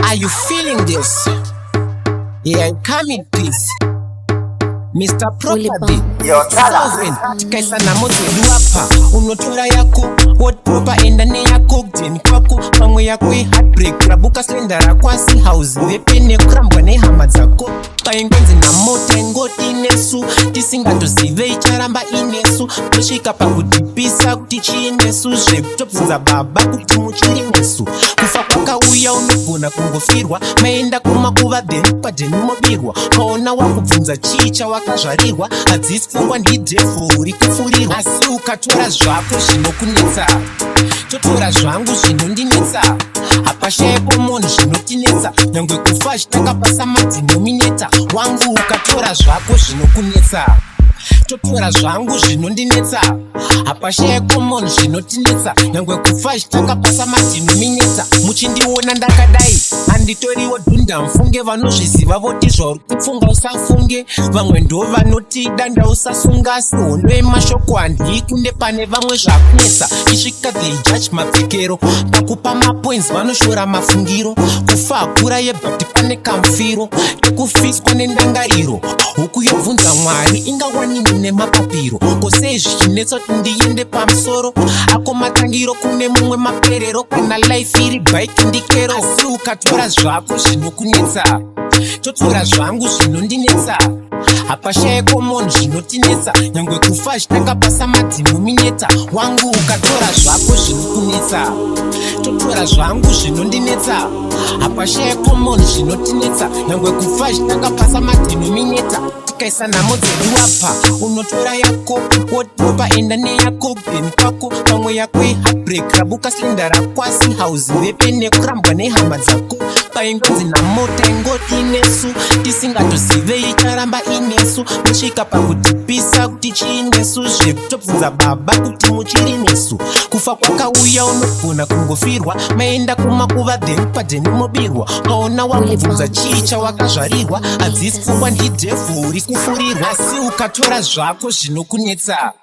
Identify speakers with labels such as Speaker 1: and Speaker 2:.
Speaker 1: Are you feeling this? Yeah, I come in peace. Mr. Property Sovereign, tikaisa nhamo dzedu apa, unotora yako wodropa, enda neyako kudheni kwako. Pamwe yako iheartbreak, rabuka slender rako, asi hauzive nekurambwa nehama dzako. Paingonzi nhamo taingoti nesu, tisingatozive icharamba inesu. Tosvika pakudhipisa kuti chiinesu, zvekutobvunza baba kuti muchiri nesu. Kufa kwakauya, unogona kungofirwa, maenda kumakuva, then padheni mobirwa. Kaona wakubvunza chii chawakazvarirwa, hadzisi pfungwa, ndidhevhu uri kufurirwa. Asi ukatora zvako zvinokunetsa, totora zvangu zvinondinetsa, hapashayepo munhu zvinotinetsa. Nyange kufa zvitakapasa madenominator. Wangu, ukatora zvako zvinokunetsa, totora zvangu zvinondinetsa, hapashaye common zvinotinetsa. Nyange kufa zvitakapasa madenominator. Muchindiona ndakadai, handitoriwo dhunda mufunge. Vanozviziva voti zvauri kufunga usafunge, vamwe ndo vanoti danda usasunga. Asi hondo yemashoko handiikunde, pane vamwe zvakunetsa. Isvika they judge mapfekero, pakupa mapoints vanoshora mafungiro. Kufa hakura yebhati, pane kamufiro kekufiswa nendangariro. Huku yobvunza Mwari ingawanini nemapapiro. Kosei zvichinetsa kuti ndiende pamusoro? Ako matangiro, kune mumwe maperero. Kana life iri bike, ndikero. Asi ukatora zvako zvinokunetsa, totora zvangu zvinondinetsa, hapashaye common zvinotinetsa. Nyange kufa zvitakapasa madenominator. Wangu, ukatora zvako zvinokunetsa, totora zvangu zvinondinetsa, hapashaye common zvinotinetsa. Nyange kufa zvitakapasa madenominator. Tikaisa nhamo dzedu apa, unotora yako wodropa, enda neyako kudheni kwako. Pamwe yako iheartbreak, rabuka slender rako, asi hauzive nekurambwa nehama dzako. Paingonzi nhamo taingoti nesu, tisingatozive icharamba inesu. Tosvika pakudhipisa kuti chiinesu, zvekutobvunza baba kuti muchiri nesu. Kufa kwakauya, unogona kungofirwa, maenda kumakuva, then padheni mobirwa. Kaona wakubvunza chii chawakazvarirwa, hadzisi pfungwa, ndidhevhu uri kufurirwa. Asi ukatora zvako zvinokunetsa.